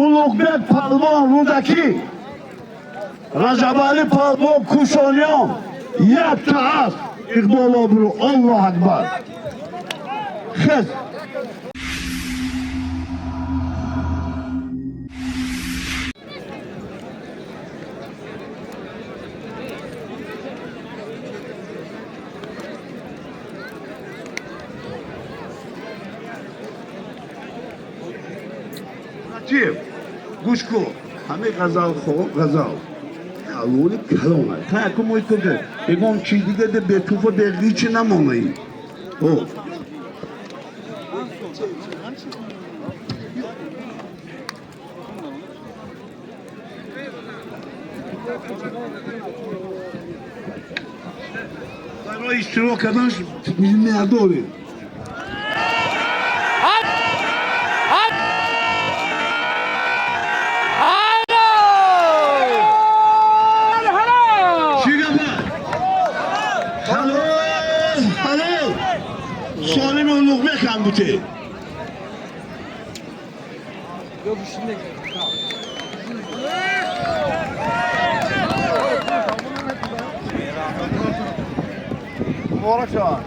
Улуғбек Палвон Рӯдакӣ, Раҷабалӣ Палвон Кушониён, якта асп, Иқбол обрӯ, Аллоҳ акбар. Хез. Чӣ? Гӯш кун. Ҳамаи ғазал хо ғазал. Ҳалоли калон аст. Та якум мои кунде. Ягон чиз дига де бетуфа бе ҳичи намонаи. О. Барои иштирок карданаш миннатдорем. Чӣ гапа? Ҳалол, ҳалол. Солими Улуғбек ҳам буте. Муборак шавад.